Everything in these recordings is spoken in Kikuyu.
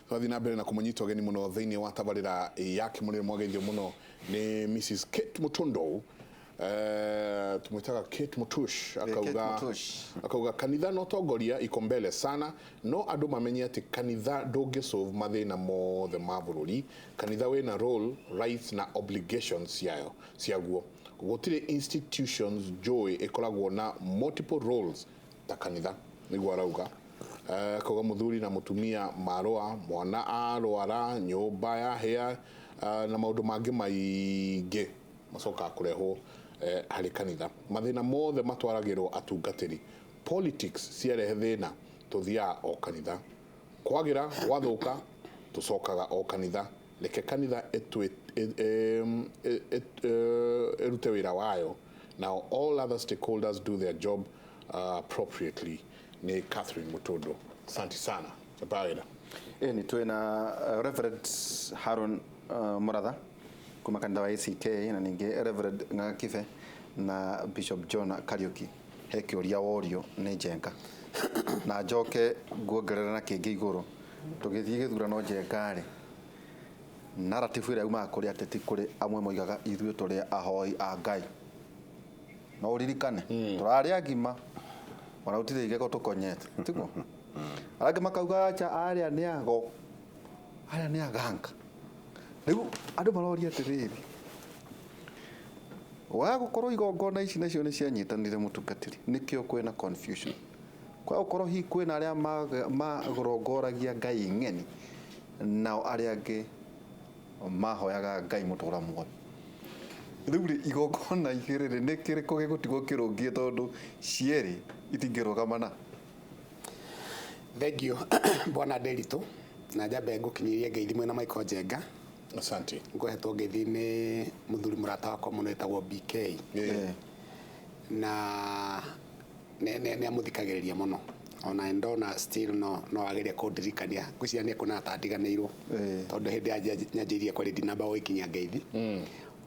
Tũrathiĩ na mbere na kũmũnyita ũgeni mũno thĩinĩ wa tabarĩra ya Kĩmũrĩre. Mwageithio mũno nĩ Mrs Kate Mutundo. Tumwitaga Kate Mutush. Akauga Kate Mutush. Akauga kanitha na ũtongoria iko mbele sana, no andũ mamenye atĩ kanitha ndũngĩ solve mathĩna mothe ma bũrũri. Kanitha wĩna role, rights na obligations ciayo ciaguo. Gũtirĩ institutions njũĩ ĩkoragwo na multiple roles ta kanitha, nĩguo arauga. Akauga mũthuri na mũtumia marũa, mwana arwara, nyũmba yahĩa, na maũndũ mangĩ maingĩ macokaga kũrehwo harĩ kanitha. Mathĩna mothe matwaragĩrwo atungatĩri. Politics ciarehe thĩna, tũthiaga o kanitha. Kwagĩra gwathũka, tũcokaga o kanitha. Reke kanitha ĩrute wĩra wayo, now all other stakeholders do their job appropriately. Nĩ Catherine Mutundu, asante sana chapawĩra. Ĩni twĩna Reverend Haron Muratha kuma kanitha wa ACK, na ningĩ Reverend Ng'ang'a Kibe na Bishop John Kariuki. He kĩũria worio nĩ Njenga, na njoke nguongerera na kĩngĩ igũrũ. Tũgĩthiĩ gĩthurano, Njenga rĩ, narrative ĩrĩa yumaga kũrĩ ateti, kũrĩ amwe moigaga ithuĩ tũrĩ ahoi a Ngai. No ũririkane tũrarĩ agima, ona gũtirĩ igego tũkonyete, tiguo? Arĩa angĩ makauga acha, arĩa nĩ ago, arĩa nĩ aganga. Rĩu andũ maroria atĩrĩrĩ, wa gũkorwo igongona ici nacio nĩ cianyitanire, mũtungatĩri, nĩkĩo kwĩna confusion, kwa gũkorwo hihi kwĩna arĩa marongoragia ngai ng'eni, nao arĩa angĩ mahoyaga Ngai mũtũra muoyo. Rĩu rĩ, igongona igĩrĩ rĩ, nĩ kĩrĩkũ gĩgũtigwo kĩrũngie, tondũ cierĩ itingĩrũgamana? Thank you, bwana Nderitu, na njambe ngũkinyĩrie ngeithi mwena Michael Njenga. Asante. Ngũhetwo ngeithi nĩ mũthuri mũrata wakwa mũno wĩtagwo BK, na nĩ amũthikagĩrĩria mũno, ona ndona still no ageria kũndirikania. Ngwĩciria nĩ ekuona ta ndiganĩirwo, tondũ hĩndĩ ya nyanjĩirie kwaria ndinamba gũgĩkinyia ngeithi.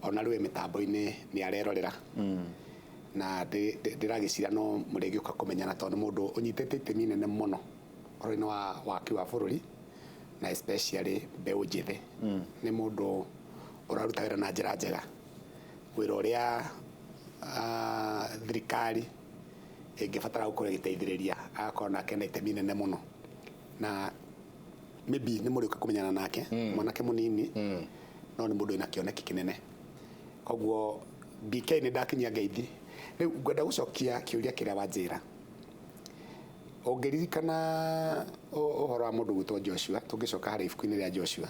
Ona rĩu mĩtambo-inĩ nĩ arerorera, na ndĩragĩciria no mũrĩgĩũka kũmenyana, tondũ nĩ mũndũ ũnyitĩte itemi inene mũno ũhoro-inĩ wa waki wa bũrũri, na especially mbeũ njĩthĩ. Nĩ mũndũ ũraruta wĩra na njĩra njega, wĩra ũrĩa thirikari ĩngĩbatara gũkorwo ĩgĩteithĩrĩria, agakorwo nake na itemi inene mũno. Na maybe nĩ mũrĩũka kũmenyana nake, mwanake mũnini, no nĩ mũndũ wĩna kĩoneki kĩnene. Koguo BK, nĩ ndakinyia ngeithi. Rĩu ngwenda gũcokia kĩũria kĩrĩa wanjĩra. Ũngĩririkana ũhoro wa mũndũ gwĩtwo Joshua, tũngĩcoka harĩa ibuku-inĩ rĩa Joshua,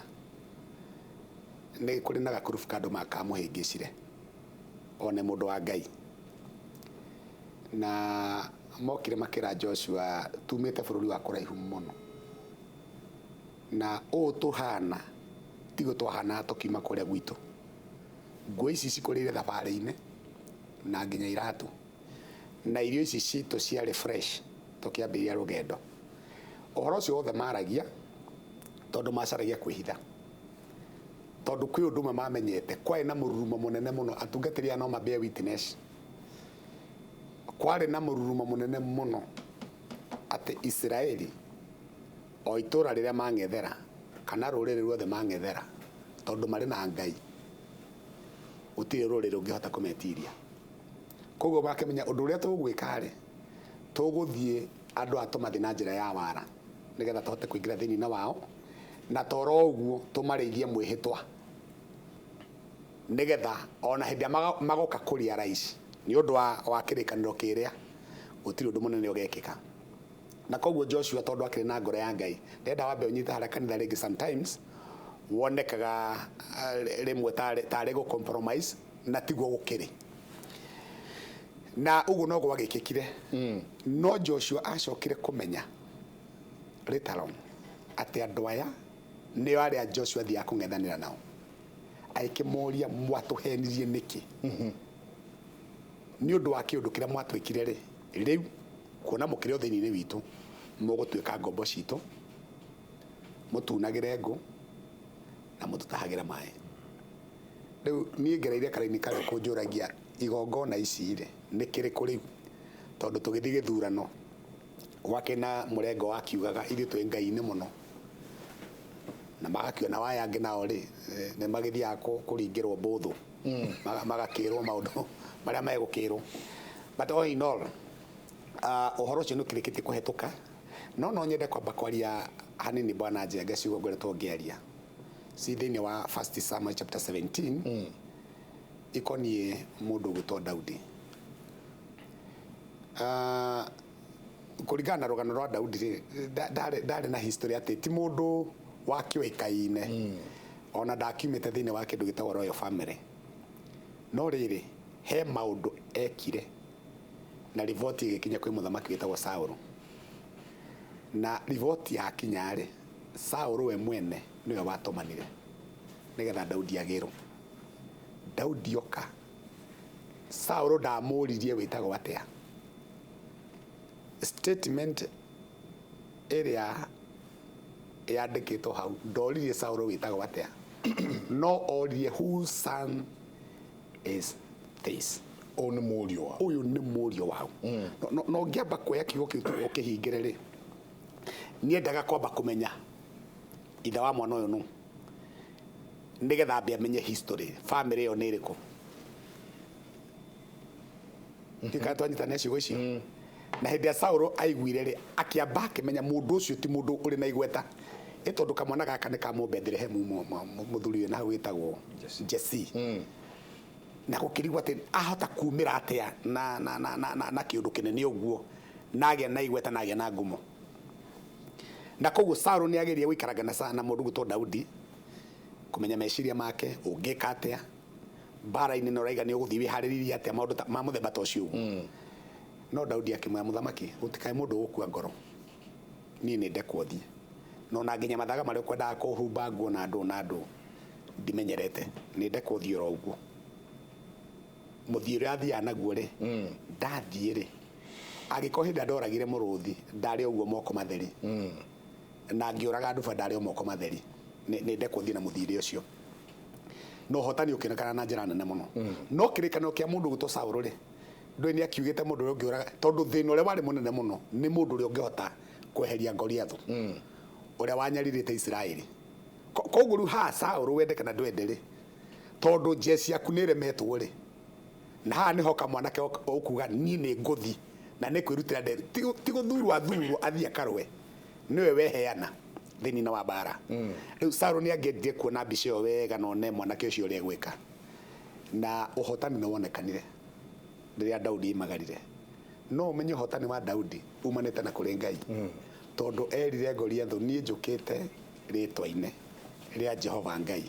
nĩ kũrĩ na gakurubu ka andũ kamũhĩngĩcire one mũndũ wa Ngai, na mokire makĩra Joshua, tumĩte bũrũri wa kũraihu mũno, na ũũ tũhana tiguo twahanaga tũkiuma kũrĩa gwitũ. Nguo ici cikũrĩire thabarĩ-inĩ na nginya iratũ, na irio ici citũ ciarĩ fresh tũkĩambĩrĩria rũgendo. Ũhoro ũcio wothe maragia tondũ macaragia kwĩhitha, tondũ kwĩ ũndũ ũmwe mamenyete: kwarĩ na mũrurumo mũnene mũno. Atungatĩri aya no ma bear witness, kwarĩ na mũrurumo mũnene mũno atĩ Isiraeli o itũra rĩrĩa mang'ethera kana rũrĩrĩ ruothe mang'ethera, tondũ marĩ na Ngai, gũtirĩ rũrĩrĩ rũngĩhota kũmetiria. Koguo makĩmenya ũndũ ũrĩa tũgwĩka rĩ, tũgũthiĩ andũ aya tũmathiĩ na njĩra ya wara, nĩgetha tũhote kũingĩra thĩinĩ wao, na toro ũguo tũmarĩithie mwĩhĩtwa, nĩgetha ona hĩndĩ ĩrĩa magoka kũria rais nĩ ũndũ wa kĩrĩkanĩro kĩrĩa, gũtirĩ ũndũ mũnene ũgekĩka. Na koguo Joshua, tondũ akĩrĩ na ngoro ya Ngai, ndĩrenda wambe ũnyite harĩa kanitha rĩngĩ sometimes wonekaga rĩmwe tarĩ gũ compromise, na tiguo gũkĩrĩ. Na ũguo no gwagĩkĩkire. No Joshua acokire kũmenya later on atĩ andũ aya nĩo arĩa Joshua athiaga kũng'ethanĩra nao. Agĩkĩmoria, "Mwatũhenirie nĩkĩ? Nĩ ũndũ wa kĩũndũ kĩrĩa mwatwĩkire rĩ, rĩu kuona mũkĩrĩ o thĩinĩ witũ, mũgũtuĩka ngombo citũ, mũtunagĩre ngũ na mũtũtahagĩre maĩ." Rĩu niĩ ngereire karaini karĩa kũnjũragia igongona ici rĩ, nĩ kĩrĩkũ rĩu, tondũ tũgĩthiĩ gĩthurano gwakĩ na mũrengo wakiugaga ithuĩ twĩ Ngai-inĩ mũno. Na magakiona waya angĩ nao rĩ, nĩ magĩthiaga kũringĩrwo mbũthũ, magakĩrwo maũndũ marĩa megũkĩrwo. But all in all, ũhoro ũcio nĩ ũkĩrĩkĩtie kũhetũka, no nyende kwamba kwaria hanini, Bwana Njenga, ciugo ngoretwo ngĩaria ci thĩinĩ wa First Samuel chapter 17, ikoniĩ mũndũ ũgwĩtwo Daudi. Kũringana na rũgano rwa Daudi rĩ, ndarĩ na history atĩ ti mũndũ wakĩũĩkaine, ona ndakiumĩte thĩinĩ wa kĩndũ gĩtagwo royal family. No rĩrĩ, he maũndũ ekire na riboti ĩgĩkinya kwĩ mũthamaki wĩtagwo Saũlũ. Na riboti yakinya rĩ, Saũlũ we mwene nĩwe watũmanire nĩgetha Daudi agĩrwo. Daudi oka, Saũlũ ndamũririe wĩtagwo atĩa. Statement ĩrĩa yandĩkĩtwo hau, ndoririe Saũlũ wĩtagwo atĩa, no oririe, "Whose son is this?" Ũyũ nĩ mũriũ wa Ũyũ nĩ mũriũ wao. No ngĩamba kuoya kiugo kĩu tu ũkĩhingĩre rĩ, niendaga kwamba kũmenya ithe wa mwana ũyũ nũ, nĩgetha ambe amenye history, family ĩyo nĩ ĩrĩkũ. Ndikana twanyitania ciugo icio. Na hĩndĩ ya Saũlũ aiguire rĩ, akĩamba akĩmenya mũndũ ũcio ti mũndũ ũrĩ na igweta, ĩ tondũ kamwana gaka nĩ ka Mũbethilehemu, mũthuri wĩ na hau wĩtagwo Jesse, na gũkĩrigwo atĩ ahota kumĩra atĩa na kĩũndũ kĩnene ũguo, na agĩa na igweta na agĩa na ngumo. Na koguo Saũlũ nĩ ageria gũikaranga na mũndũ gwĩtwo Daudi, kũmenya meciria make, ũngĩka atĩa mbara-inĩ, na ũraiga nĩ ũgũthiĩ wĩharĩrĩirie atĩa, maũndũ ma mũthemba ta ũcio ũguo. No Daudi akĩmwĩra mũthamaki, gũtikae mũndũ ũgũkua ngoro, niĩ nĩ ndekwo thiĩ, no na nginya mathaga marĩa ũkwendaga kũhumba nguo na ndũ na ndũ ndimenyerete, nĩ ndekwo thiĩ oro ũguo. Mũthiĩ ũrĩa athiaga naguo rĩ, ndathiĩ rĩ, angĩkorwo hĩndĩ ĩrĩa ndoragire mũrũthi ndarĩ ũguo moko matheri, na ngĩũraga nduba ndarĩ o moko matheri, nĩ ndekwo thiĩ na mũthiĩre ũcio. No ũhotani ũkĩonekana na njĩra nene mũno. No kĩrĩkanĩro kĩa mũndũ gwĩtwo Saũlũ rĩ, ndũĩ nĩ akiugĩte mũndũ ũrĩa ũngĩũraga, tondũ thĩna ũrĩa warĩ mũnene mũno nĩ mũndũ ũrĩa ũngĩhota kweheria Goliathũ ũrĩa wanyarirĩte Isiraeli. Koguo rĩu haha Saũlũ, wende kana ndwende rĩ, tondũ jeshi yaku nĩ ĩremetwo rĩ, na haha nĩho kamwanake ũkuga, niĩ nĩ ngũthi na nĩ kwĩrutĩra ndĩ ti gũthurwo athurwo athiĩ akarũe, nĩwe weheana thĩinĩ wa mbara. Rĩu Saũlũ nĩ angĩendire kuona mbica ĩyo wega na one mwanake ũcio ũrĩa egwĩka. Na ũhotani nĩ wonekanire rĩrĩa Daudi aimagarire. No ũmenye ũhotani wa Daudi umanĩte na kũrĩ Ngai, tondũ erire Goliathũ, niĩ njũkĩte rĩtwa-inĩ rĩa Jehova Ngai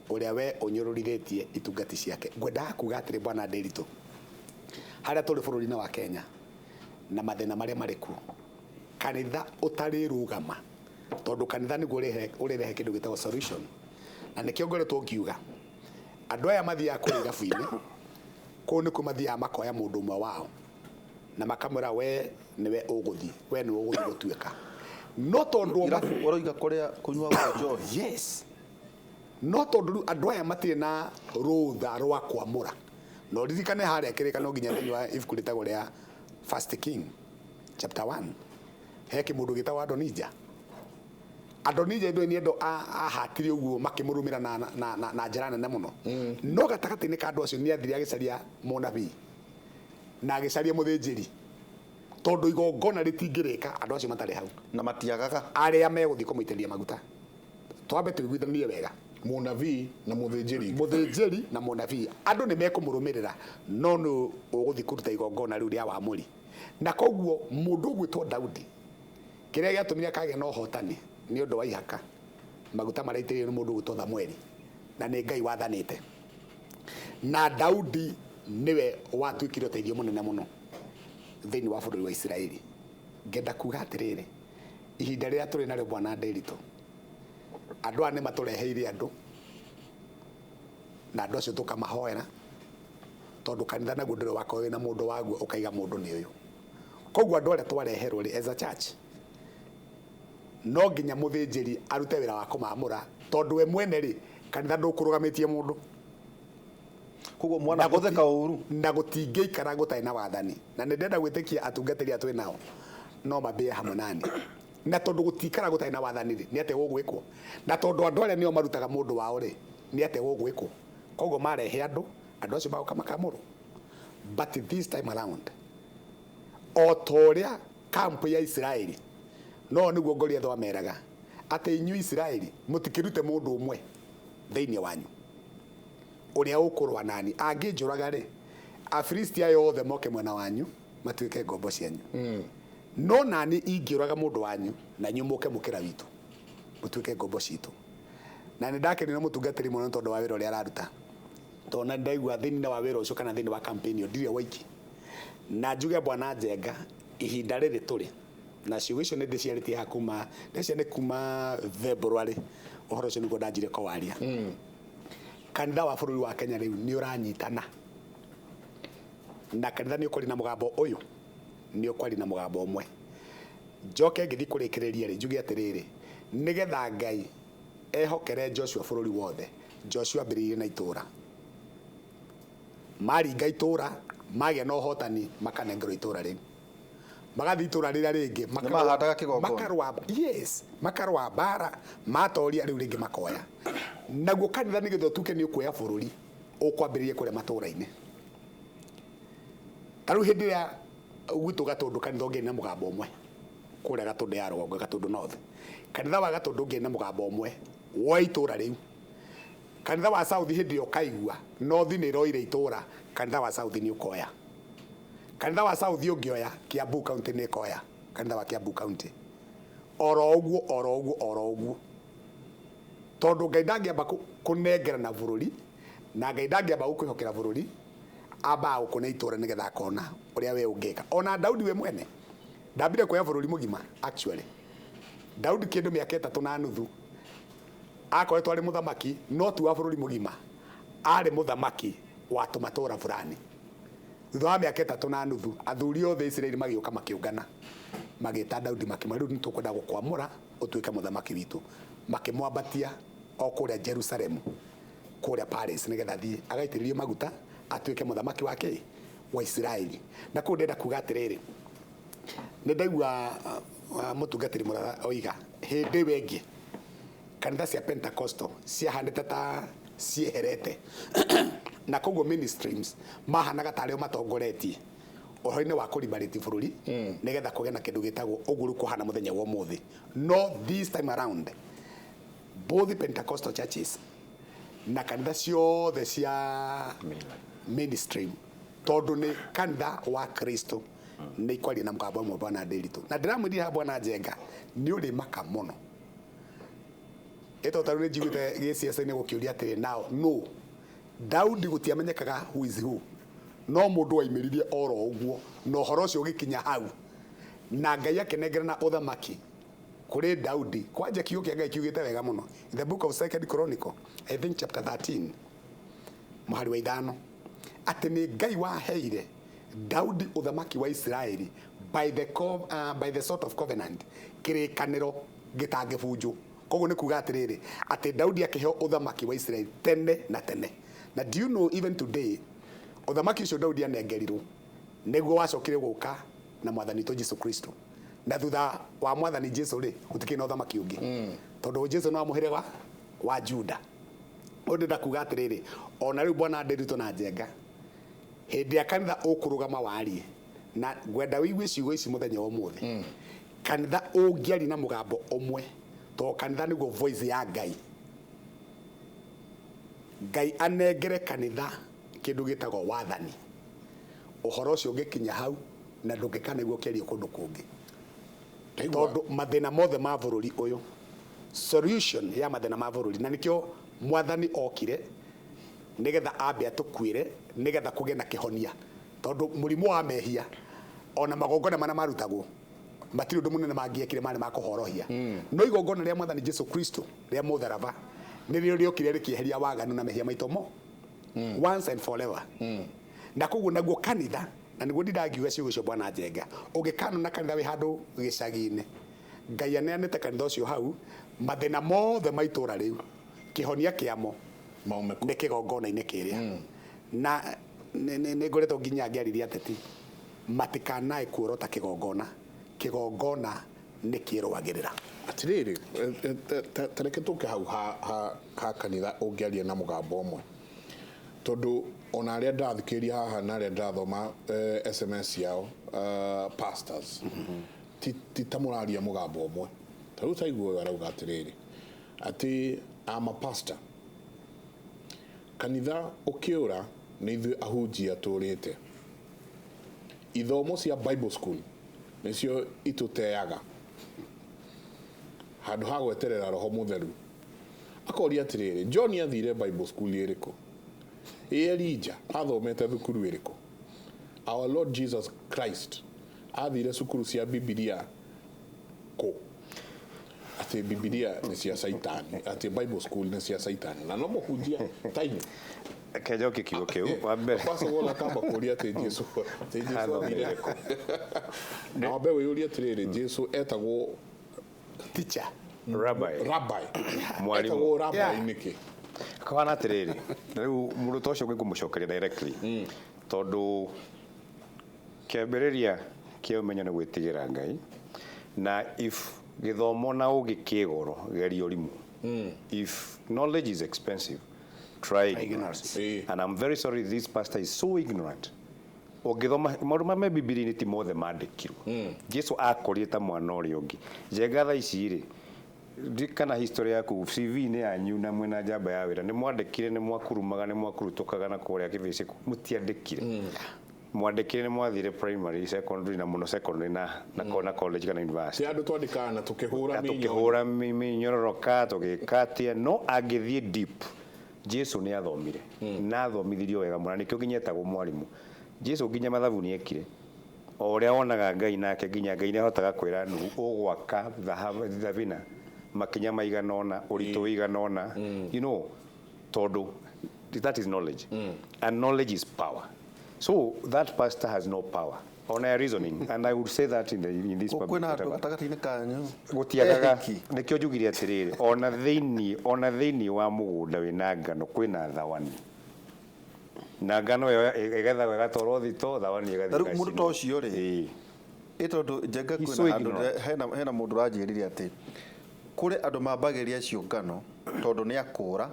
ũrĩa we ũnyũrũrithĩtie itungati ciake. Ngwendaga kuga atĩrĩ, Bwana Ndĩritũ, harĩa tũrĩ bũrũri-inĩ wa Kenya na mathĩna marĩa marĩ kuo, kanitha ũtarĩrũgama, tondũ kanitha nĩguo ũrĩrehe kĩndũ gĩtagwo solution. Na nĩkĩo ngoretwo ngiuga andũ aya mathiaga kũrĩa irabu-inĩ, kũu nĩkuo mathiaga makoya mũndũ ũmwe wao na makamwĩra, we nĩwe ũgũthiĩ, we nĩwe ũgũthiĩ gũtuĩka. No tondũ o Irabu ũroiga kũrĩa kũnyuagwo njohi? Yes, no tondũ rĩu andũ aya matirĩ na rũtha rwa kwamũra. Na ũririkane harĩa kĩrĩkanĩro nginya thĩinĩ wa ibuku rĩtagwo rĩa First King chapter 1, he kĩmũndũ gĩtagwo Adonija. Adonija ndũĩ nĩ andũ ahatire ũguo makĩmũrũmĩra na njĩra nene mũno. No gatagatĩ-inĩ ka andũ acio nĩ athire agĩcaria mũnabii na agĩcaria mũthĩnjĩri, tondũ igongona rĩtingĩrĩka andũ acio matarĩ hau. Na matiagaga. Arĩa megũthiĩ kũmũitĩrĩria maguta. Twambe tũiguithanie wega. Mũnabii na mũthĩnjĩri. Mũthĩnjĩri na mũnabii, andũ nĩ mekũmũrũmĩrĩra, no nĩ ũgũthiĩ kũruta igongona rĩu rĩa wamũri. Na koguo mũndũ ũgwĩtwo Daudi, kĩrĩa gĩatũmire akagĩa na ũhotani nĩ ũndũ wa ihaka maguta marĩa aitĩrĩirio nĩ mũndũ ũgwĩtwo Thamueli, na nĩ Ngai wathanĩte. Na Daudi nĩwe watuĩkire ũteithio mũnene mũno thĩinĩ wa bũrũri wa Isiraeli. Ngenda kuga atĩrĩrĩ, ihinda rĩrĩa tũrĩ narĩo, Bwana Ndĩritũ, andũ aya nĩ matũreheire andũ, na andũ acio tũkamahoera, tondũ kanitha naguo ndũrĩ wakorwo wĩna mũndũ waguo ũkaiga mũndũ nĩ ũyũ. Koguo andũ arĩa twareherwo rĩ, as a church, no nginya mũthĩnjĩri arute wĩra wa kũmamũra, tondũ we mwene rĩ, kanitha ndũkũrũgamĩtie mũndũ. Koguo mwana gũtheka ũru. Na gũtingĩikara gũtarĩ na wathani. Na nĩ ndĩrenda gwĩtĩkia atungatĩri aya twĩ nao no mambĩe hamwe nani. Na tondu gutikara gutari na wathani ri, ni atia gugwikwo? Na tondu andu aria nio marutaga mundu wao ri, ni atia gugwikwo? Koguo marehe andu, andu acio magoka makamurwo. But this time around, o ta ũrĩa kampu ya Isiraeli, no nĩguo Goliath ameraga atĩ inyuĩ Isiraeli mũtikĩrute mũndũ ũmwe thĩinĩ wanyu ũrĩa ũkũrũa nani, angĩnjũraga rĩ, Afilisti aya othe moke mwena wanyu matuĩke ngombo cianyu. No nani ingĩũraga mũndũ wanyu na inyuĩ mũke mũkĩra witũ mũtuĩke ngombo citũ. Na nĩ ndakenire mũtungatĩri mũno tondũ wa wĩra ũrĩa araruta, tondũ na ndaigua thĩinĩ wa wĩra ũcio kana thĩinĩ wa campaign ĩyo ndirĩ waiki. Na njuge Bwana Njenga, ihinda rĩrĩ tũrĩ na ciugo icio nĩ ndĩciarĩtie haha kuma ndĩcia nĩ kuma February, ũhoro ũcio nĩguo ndanjire kũwaria. Kanitha wa bũrũri wa Kenya rĩu nĩ ũranyitana, na kanitha nĩ ũkwaria na mũgambo ũyũ, nĩ ũkwaria na mũgambo ũmwe. Njoke ngĩthiĩ kũrĩkĩrĩria rĩ, njuge atĩrĩrĩ, nĩgetha Ngai ehokere Joshua bũrũri wothe, Joshua ambĩrĩirie na itũra. Maringa itũra, magĩa na ũhotani, makanengerwo itũra rĩu, magathiĩ itũra rĩrĩa rĩngĩ, Nĩmahandaga kĩgongona. Makarũa, yes, makarũa mbara, matoria rĩu rĩngĩ makoya. Naguo kanitha nĩgetha ũtuĩke nĩ ũkuoya bũrũri, ũkwambĩrĩria kũrĩa matũra-inĩ. Ta rĩu hĩndĩ ĩrĩa gwitũ Gatũndũ kanitha ũngĩarĩ na mũgambo ũmwe kũrĩa Gatũndũ ya rũgongo, Gatũndũ North, kanitha wa Gatũndũ ũngĩarĩ na mũgambo ũmwe woe itũra rĩu. Kanitha wa South hĩndĩ ĩyo ũkaigua North nĩ ĩroire itũra, kanitha wa South nĩ ũkoya. Kanitha wa South ũngĩoya, Kiambu County nĩ ĩkoya kanitha wa Kiambu County. Oro ũguo, oro ũguo, oro ũguo, tondũ Ngai ndangĩamba kũnengerana bũrũri, na Ngai ndangĩamba gũkwĩhokera bũrũri, ambaga gũkũne itũra nĩgetha akona ũrĩa we ũngĩka. Ona Daudi we mwene ndambire kuoya bũrũri mũgima. Actually, Daudi kĩndũ mĩaka 3.5 akoretwo arĩ mũthamaki, no ti wa bũrũri mũgima, arĩ mũthamaki wa tũmatũra fulani. Thutha wa mĩaka 3.5, athuri othe Isiraeli magĩũka, makĩũngana, magĩta Daudi, makĩmwĩra, rĩu nĩtũkwenda gũkwamũra ũtuĩke mũthamaki witũ. Makĩmwambatia o kũrĩa Jerusalemu, kũrĩa Paris, nĩgetha athiĩ agaitĩrĩrio maguta atuĩke mũthamaki wa kĩ wa Isiraeli. Na kũu ndĩrenda kuga atĩrĩrĩ, nĩ ndaigua mũtungatĩri Mũratha oiga hĩndĩ ĩyo ĩngĩ kanitha cia Pentecostal ciahanĩte ta cieherete, na koguo ministries mahanaga tarĩ o matongoretie ũhoro-inĩ wa kũribarĩti bũrũri nĩgetha kũgĩe na kĩndũ gĩtagwo ũguo rĩu kũhana mũthenya wa ũmũthĩ. No this time around, both Pentecostal churches na kanitha ciothe cia mainstream, tondũ nĩ kanitha wa Kristo, nĩ ikwaria na mũgambo ũmwe. Bwana Ndĩritũ, na ndĩramwĩrire haha, Bwana Njenga, nĩ ũrĩ maka mũno ĩto tarĩu nĩ njiguĩte gĩciaca-inĩ gũkĩũria atĩrĩ, nao no Daudi gũtiamenyekaga who is who, no mũndũ waimĩririe oro ũguo na ũhoro ũcio ũgĩkinya hau na Ngai akĩnengerana ũthamaki kũrĩ Daudi. Kwanja kiugo kĩa Ngai kiugĩte wega mũno in the book of Second Chronicle, I think chapter 13, mũhari wa 5, atĩ nĩ Ngai waheire Daudi ũthamaki wa Isiraeli by the sort of covenant, kĩrĩkanĩro gĩtangĩbunjwo. Koguo nĩ kuga atĩrĩrĩ, atĩ Daudi akĩheo ũthamaki wa Isiraeli tene na tene. Na do you know, even today ũthamaki ũcio Daudi anengerirwo nĩguo wacokire gũka na mwathani witũ Jesu Kristo, na thutha wa mwathani Jesu rĩ, gũtikĩrĩ na ũthamaki ũngĩ, tondũ Jesu no amũhĩrĩga wa Juda. Ũndũ ndĩrenda kuga atĩrĩrĩ, ona rĩu Bwana Ndĩritũ na Njenga, hĩndĩ ya kanitha ũkũrũgama warie, na ngwenda wĩigue ciugo ici mũthenya wa ũmũthĩ, kanitha ũngĩaria na mũgambo ũmwe, tondũ kanitha nĩguo voice ya Ngai, Ngai anengere kanitha kĩndũ gĩtagwo wathani, ũhoro ũcio ũngĩkinya hau na ndũngĩkanaigua ũkĩario kũndũ kũngĩ, tondũ mathĩna mothe ma bũrũri ũyũ, solution ya mathĩna ma bũrũri, na nĩkĩo mwathani okire nĩgetha ambe atũkuĩre, nĩgetha kũgĩe na kĩhonia, tondũ mũrimũ wa mehia, ona magongona marĩa marutagwo matirĩ ũndũ mũnene mangĩekire marĩ ma kũhorohia, no igongona rĩa mwathani Jesu Kristo rĩa mũtharaba nĩrĩo rĩokire rĩkĩeheria waganu na mehia maitũ mo once and forever. Na koguo naguo kanitha, na nĩguo ndindangiuga ciugo icio, Bwana Njenga, ũngĩkanona na kanitha wĩ handũ gĩcagi-inĩ, Ngai aneanĩte kanitha ũcio hau, mathĩna mothe ma itũra rĩu kĩhonia kĩamo maume kũ? Nĩ kĩgongona-inĩ kĩrĩa. Na nĩ ngoretwo nginya ngĩarĩria ateti matikanae kuorota kĩgongona. Kĩgongona Nĩkĩ ĩrũagĩrĩra? Atiriri, tareke tũke hau ha kanitha ũngĩaria na mũgambo ũmwe, tondũ ona arĩa ndathikĩrĩria haha na arĩa ndathoma SMS ciao, pastors, ti ta mũraria mũgambo ũmwe. Ta rĩu taiguo ũyũ arauga atĩrĩrĩ, atĩ I'm a pastor, kanitha ũkĩũra nĩ ithuĩ ahunjia tũrĩte, ithomo cia Bible school nĩcio itũteaga handũ ha gweterera Roho Mũtheru. Akoria atĩrĩrĩ, John athire Bible school ĩrĩkũ? Ĩ Elijah athomete thukuru ĩrĩkũ? Our Lord Jesus Christ athire cukuru cia Bibilia kũ? Atĩ Bibilia nĩ cia Caitani, atĩ Bible school nĩ cia Caitani, na no mũhunjia tainyu. Kenjoki kiugo kĩu wa mbere. Pastor wona kamba kũria atĩ Jesu athire kũ, na wambe wĩyũrie atĩrĩrĩ, Jesu etagwo Teacher. Rabbi. Rabbi. Mwalimu. Etagwo rabbi nĩkĩ? Kahana atĩrĩrĩ, rĩu mũndũ ta ũcio ngũmũcokeria directly, tondũ kĩambĩrĩria kĩa ũmenyo nĩ gwĩtigĩra Ngai, na if gĩthomo na ũgĩ kĩ goro, geria ũrimũ. If knowledge is expensive, try ignorance. And I'm very sorry, this pastor is so ignorant. Ũngĩthoma maũndũ ma me Bibilia-inĩ, ti mothe mandĩkirwo. Jesu akũrire ta mwana ũrĩa ũngĩ. Njenga thaa ici rĩ, kana history yaku CV-inĩ yanyu na mwĩna njamba ya wĩra, nĩ mwandĩkire nĩ mwakurumaga, nĩ mwakurutũkaga na kũrĩa kĩbĩcĩ? Mũtiandĩkire. Mwandĩkire nĩ mwathire primary, secondary, na mũno secondary na college kana university. Ti andũ twandĩkaga na tũkĩhũra mĩnyo. Tũkĩhũra mĩnyororoka, tũgĩka atĩa. No angĩthiĩ deep, Jesu nĩ athomire na athomithirio wega mũno, na nĩkĩo nginya etagwo mwarimũ. Jesu nginya mathabu nĩ ekire, o ũrĩa wonaga Ngai nake, nginya Ngai nĩ ahotaga kwĩra Nuhu ũgwaka thabina makinya maigana ũna, ũritũ ũigana ũna, tondũ that is knowledge, and knowledge is power. So that pastor has no power on a reasoning, and I would say that in this public Kwĩna andũ whatever. Gatagatĩ-inĩ kanyu Gũtiagaga. Ehiki. Nĩkĩo njugire atĩrĩrĩ, ona thĩinĩ wa mũgũnda wĩna ngano kwĩna thawani, na ngano ĩyo ĩgethagwo ĩgatwarwo thito, thawani ĩgathiĩ Ta rĩu mũndũ ta ĩgacinwo. ũcio rĩ, ĩ tondũ Njenga He's kwĩna so handũ ignorant. hena mũndũ ũranjĩrire atĩ kũrĩ andũ mambagĩria ciũngano tondũ nĩ akũra,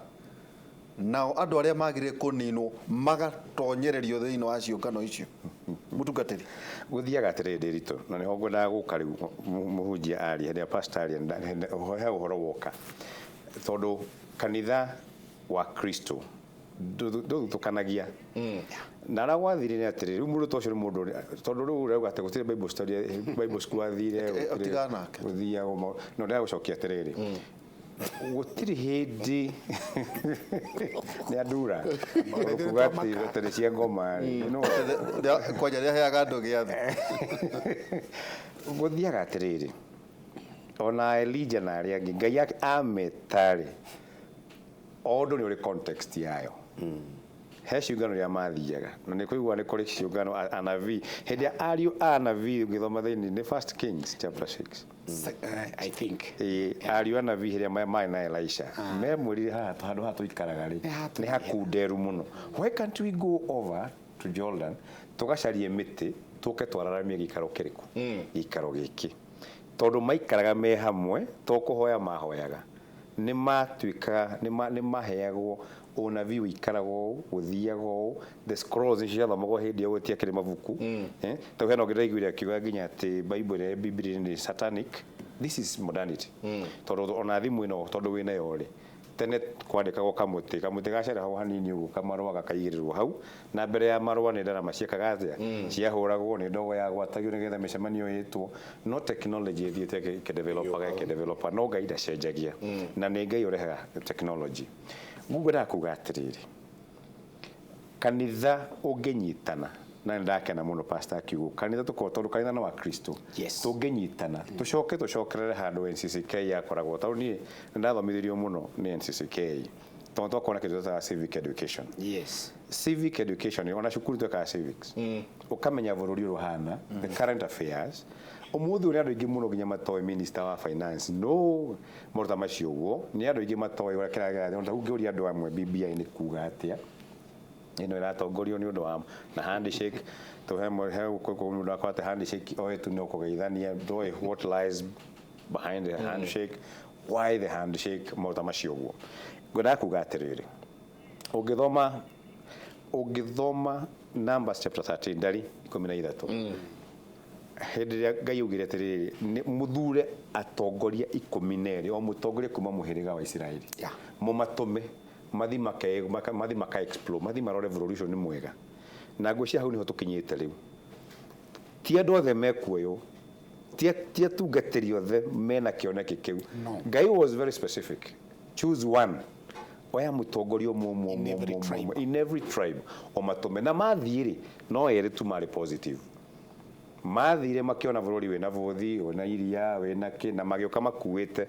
nao andũ arĩa magĩrĩire kũninwo magatonyererio thĩinĩ wa ciũngano icio, mũtungatĩri. Gũthiaga atĩrĩrĩ, Ndĩritũ, na nĩho ngwendaga gũka rĩu mũhunjia aria, hĩndĩ ĩrĩa pastor aria, he ũhoro woka, tondũ kanitha wa Kristo ndũthutũkanagia na arĩa gwathire nĩ atĩrĩrĩ, rĩu mũndũ ta ũcio nĩ mũndũ tondũ rĩu ũrauga atĩ gũtirĩ Bible study, Bible school athire. Tigana nake. Gũthiagwo no ndĩragũcokia atĩrĩrĩ, gũtirĩ hĩndĩ nĩ andura kuga atĩ atĩ cia ngoma rĩ, no. Kwanja rĩa heaga andũ gĩathĩ. Gũthiaga atĩrĩrĩ, ona Elijah na arĩa angĩ Ngai ametarĩ, o ũndũ nĩ ũrĩ context yayo. He ciũngano iria mathiaga, na nĩ kũigua nĩ kũrĩ ciũngano anabii, hĩndĩ ya ariũ a anabii, ũngĩthoma thĩinĩ nĩ First Kings chapter 6. I think. Ĩĩ, ariũ a anabii hĩrĩa marĩ na Elisha memwĩrire, haha handũ haha tũikaraga rĩ Nĩ hatũhiĩ. nĩ hakunderu mũno, why can't we go over to Jordan tũgacarie mĩtĩ, tũke twararamie gĩikaro kĩrĩkũ, gĩikaro gĩkĩ? Tondũ maikaraga me hamwe, to kũhoya mahoyaga, nĩ matuĩkaga nĩ maheagwo ũnabii, ũikaraga ũũ, gũthiaga ũũ. The scrolls nĩ ciathomagwo hĩndĩ ĩyo, gũtiakĩrĩ mabuku. Tondũ hena ũngĩ ndĩraiguire akiuga nginya atĩ Bible ĩrĩa Bibilia nĩ satanic. This is modernity, tondũ ona thimũ ĩno tondũ wĩnayo rĩ, tene kwandĩkagwo kamũtĩ, kamũtĩ gacerehagwo hanini ũguo, kamarũa gakaigĩrĩrwo hau, na mbere ya marũa nĩ ndarama ciekaga atĩa, ciahũragwo nĩ ndogo yagwatagio nĩgetha mĩcemanio ĩtwo. No technology ĩthiĩte ĩkĩdevelopaga, ĩkĩdevelopa, no Ngai ndacenjagia, na nĩ Ngai ũrehaga technology. Ngwendaga kuga atĩrĩrĩ, kanitha ũngĩnyitana, na nĩ ndakena mũno pastor akiuga kanitha tũkorwo, tondũ kanitha nĩ wa Kristo. Tũngĩnyitana, tũcoke tũcokerere handũ NCCK yakoragwo, tondũ niĩ nĩ ndathomithirio mũno nĩ NCCK, tondũ twakorwo na kĩndũ twĩtaga civic education. Civic education, ona cukuru twekaga civics, ũkamenya bũrũri ũrĩa ũhana, the current affairs. Ũmũthĩ ũrĩa andũ aingĩ mũno nginya matoĩ minister wa finance, no maũndũ ta macio ũguo, nĩ andũ aingĩ matoĩ ũrĩa kĩragera. Ona ũngĩũria andũ amwe BBI nĩ kuga atĩa, ĩno ĩratongorio nĩ ũndũ wa na handshake, to he mũndũ akwa atĩ handshake oe tu no kũgeithania, ndoĩ what lies Behind the handshake, why the handshake, maũndũ ta macio ũguo. Ngwendaga kuga atĩrĩrĩ, ũngĩthoma Numbers chapter 13, ndari 13, hĩndĩ ĩrĩa Ngai augire atĩrĩrĩ, nĩ mũthure atongoria 12, o mũtongoria kuma mũhĩrĩga wa Isiraeli, mũmatũme mathi maka explore, mathi marore bũrũri ũcio nĩ mwega. Na ngwĩciria hau nĩho tũkinyĩte rĩu. Ti andũ othe mekuoywo, ti atungatĩri othe mena kĩoneki kĩu. No. Ngai was very specific: choose one, oya mũtongoria ũmwe ũmwe In ũmwe every ũmwe, tribe. Ũmwe in every tribe, ũmatũme. Na mathiĩ rĩ, no erĩ tu marĩ positive. Mathire makĩona bũrũri wĩna bũthi, wĩna iria, wĩna kĩ, na magĩũka makuĩte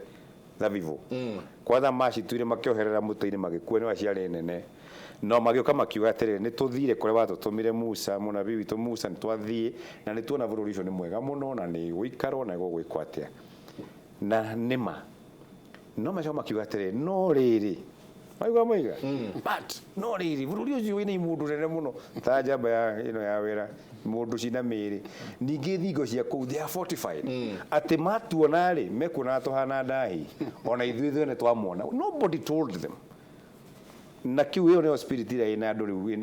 thabibũ. Kwanza macituire makĩoherera mũtĩ-inĩ, magĩkua nĩ ciarĩ nene. No magĩũka makiuga atĩrĩrĩ, nĩ tũthire kũrĩa watũtũmire Musa, mũnabii witũ Musa, nĩ twathiĩ na nĩ tuona bũrũri ũcio nĩ mwega mũno na nĩ gũikarwo na gũgwĩkwo atĩa. Na nĩma no macoka makiuga atĩrĩrĩ, no rĩrĩ, maigua moiga, but no rĩrĩ, bũrũri ũcio wĩna imũndũ nene mũno ta njamba ya ĩno ya wĩra, mũndũ cina mĩĩrĩ, ningĩ thingo cia kũu, they are fortified, atĩ matuona rĩ, mekuona tũhana ndahi ona ithuĩ ithuĩ twamona. Nobody told them. Na kiu ĩyo nĩyo spirit ĩrĩa ĩna andũ rĩu,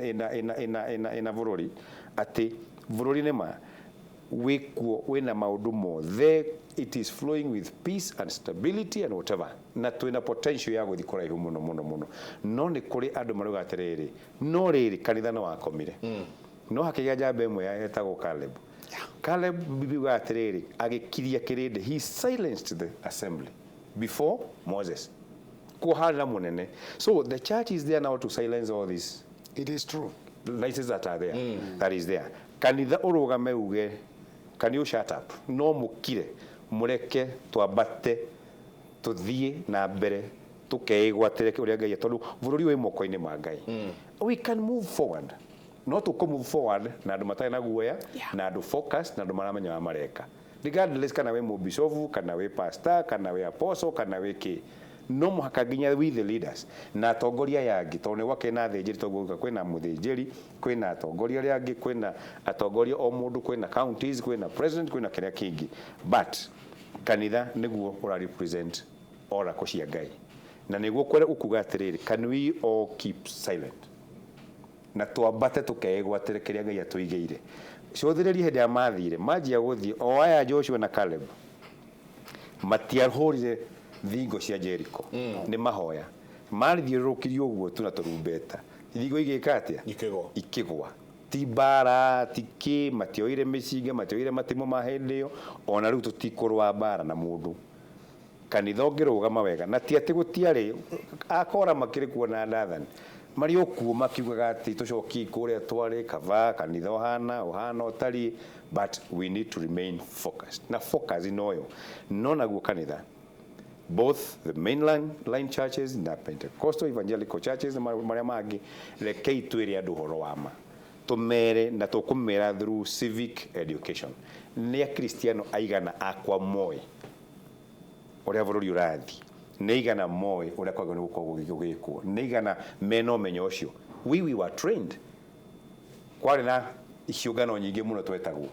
ĩna bũrũri, atĩ bũrũri nĩ ma wĩkuo, wĩna maũndũ mothe, it is flowing with peace and stability and whatever, na twĩna potential ya gũthiĩ kũraihu mũno mũno mũno. No nĩ kũrĩ andũ marauga atĩrĩrĩ, no rĩrĩ, kanitha nĩ wakomire. No hakĩgĩa njamba ĩmwe etagwo Caleb. Caleb, Bibilia yugaga atĩrĩrĩ, agĩkiria kĩrĩndĩ, he silenced the assembly before Moses. Kuo harĩ na mũnene. So the church is there now to silence all these It is true. noises that are there, that is there. Kanitha ũrũgame uge, "Can you shut up?" No mũkire, mũreke twambate, tũthiĩ na mbere, tũkeĩgwatĩre ũrĩa Ngai, tondũ bũrũri wĩ moko-inĩ ma Ngai. We can move forward, no tũkũ move forward na andũ matarĩ na guoya, na andũ focus, na andũ maramenya ũrĩa mareka, regardless kana wĩ mũbicobu, kana wĩ pastor, kana wĩ apostle, kana wĩ kĩ. No mũhaka nginya we the leaders na atongoria aya angĩ, tondũ nĩ gwakĩ na athĩnjĩri, tondũ kwĩna mũthĩnjĩri, kwĩna atongoria arĩa angĩ, kwĩna atongoria o mũndũ, kwĩna counties, kwĩna president, kwĩna kĩrĩa kĩngĩ, but kanitha nĩguo ũra represent oracle cia Ngai, na nĩguo kwere ũkuga atĩrĩrĩ, can we all keep silent na twambate tũkeĩgwatĩre kĩrĩa Ngai atũigĩire? Cũthĩrĩrie hĩndĩ ya mathire, manjia gũthiĩ, o aya Joshua na Caleb matiahũrire thingo cia Jericho. Nĩ mahoya marithiũrũrũkirie ũguo tu na tũrumbeta, thingo igĩka atĩa? Ikĩgwa. Ikĩgwa. Ti mbara, ti kĩ, matioire mĩcinga, matioire matimo ma hĩndĩ ĩyo. Ona rĩu tũtikũrũa mbara na mũndũ. Kanitha ũngĩrũgama wega, na ti atĩ gũtiarĩ akora makĩrĩ kuo na Dathani marĩ o kuo makiugaga atĩ tũcokie kũrĩa twarĩ kaba kanitha ũhana ũhana ũtariĩ, but we need to remain focused, na focus noyo no naguo kanitha, both the mainline line churches na Pentecostal evangelical churches na marĩa mangĩ, rekei twĩre andũ ũhoro wa ma, tũmere na tũkũmera through civic education. Nĩ akristiano aigana akwa moĩ ũrĩa bũrũri ũrathiĩ? Nĩ igana moĩ ũrĩa kwagĩrĩirwo nĩ gũkorwo gũgĩkwo? Nĩ igana mena ũmenyo ũcio? We were trained. Kwarĩ na ciũngano nyingĩ mũno, twetagwo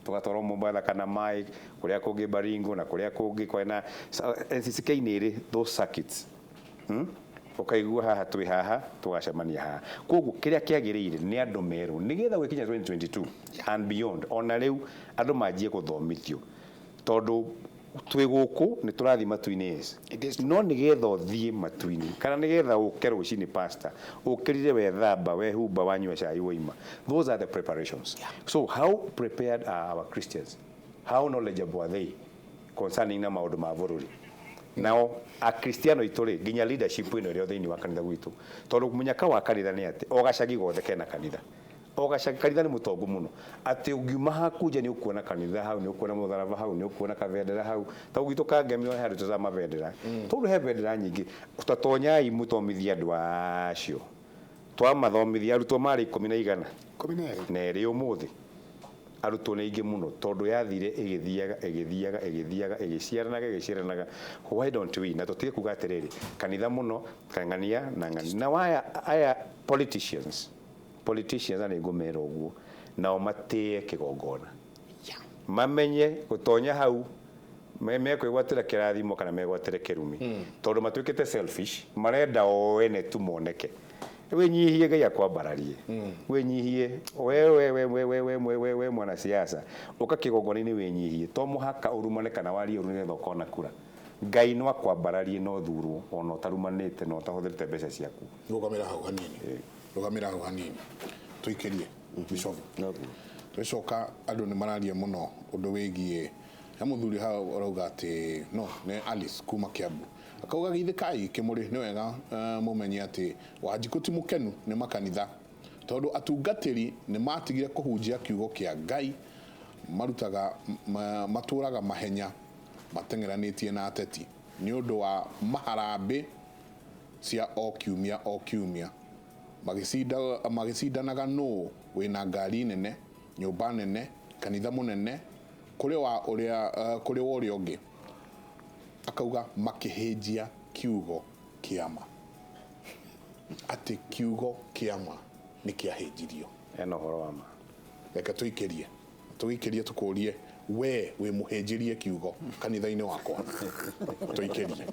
tũgatwarwo Mombatha kana maĩ kũrĩa kũngĩ, Baringo na kũrĩa kũngĩ. Kwarĩ na NCCK nĩ ĩrĩ those circuits, Ũkaigua haha twĩ haha, tũgacemania haha. Koguo kĩrĩa kĩagĩrĩire nĩ andũ merwo nĩgetha gwĩkinya 2022 and beyond, ona rĩu andũ manjie gũthomithio, tondũ twĩ gũkũ nĩ tũrathiĩ matu-inĩ, yes. It is true. No nĩgetha ũthiĩ matu-inĩ, kana nĩgetha ũke rũcinĩ, pastor, ũkĩrire, wethamba, wehumba, wanyua cai, woima, those are the preparations. So how prepared are our Christians? How knowledgeable are they concerning na maũndũ ma bũrũri? Nao akristiano itũ rĩ, nginya leadership ĩno ĩrĩa thĩinĩ wa kanitha gwitũ, tondũ mũnyaka wa kanitha nĩ atĩ o gacagi gothe kena kanitha, o gacagi kanitha nĩ mũtongu mũno, atĩ ũngiuma haku nja nĩ ũkuona kanitha hau, nĩ ũkuona mũtharaba hau, nĩ ũkuona kabendera hau. Ta gwitũ Kangemi he handũ tũta mabendera, tondũ he bendera nyingĩ. Tatonyai mũthomithie andũ acio. Twamathomithia, arutwo marĩ ikũmi na igana 12. Na ĩrĩ ũmũthĩ arutwo nĩ aingĩ mũno, tondũ yathire ĩgĩthiaga, ĩgĩthiaga, ĩgĩthiaga, ĩgĩciaranaga, ĩgĩciaranaga. Why don't we na tũtige kuga atĩrĩrĩ, kanitha mũno kang'ania na ng'ania na waya aya politicians, na nĩngũmera ũguo, nao matĩe kĩgongona, mamenye gũtonya hau. Mekwĩgwatĩra kĩrathimo kana megwatĩre kĩrumi, tondũ matuĩkĩte selfish, marenda o ene tu moneke. Wĩnyihie, Ngai akwambararie. Wĩnyihie we we we we we we we we we mwanasiasa, ũka kĩgongona-inĩ wĩnyihie. To mũhaka ũrumane kana warie ũru nĩgetha ũkona kura. Ngai no akwambararie no thurwo ona ũtarumanĩte na ũtahũthĩrĩte mbeca ciaku. Rũgamĩra hau hanini, rũgamĩra hau hanini, tũikĩrie Bishop. Tũgĩcoka, andũ nĩ mararia mũno ũndũ wĩgiĩ he mũthuri hau ũrauga atĩ no nĩ Alice kuma Kiambu, akauga geithĩkai kĩmũrĩ, nĩ wega mũmenye atĩ Wanjikũ ti mũkenu nĩ makanitha tondũ atungatĩri nĩ matigire kũhunjia kiugo kĩa Ngai, marutaga matũraga mahenya mateng'eranĩtie na ateti nĩ ũndũ wa maharambĩ cia o kiumia o kiumia, magĩcindanaga nũũ wĩna ngari nene, nyũmba nene, kanitha mũnene kũrĩ wa ũrĩa kũrĩ wa ũrĩa ũngĩ. Akauga makĩhĩnjia kiugo kĩama, atĩ kiugo kĩama nĩ kĩahĩnjirio. Ena ũhoro wa ma. Reke tũikĩrie tũkũrie, we wĩ mũhĩnjĩrie kiugo kanitha-inĩ wakwa? Tũikĩrie.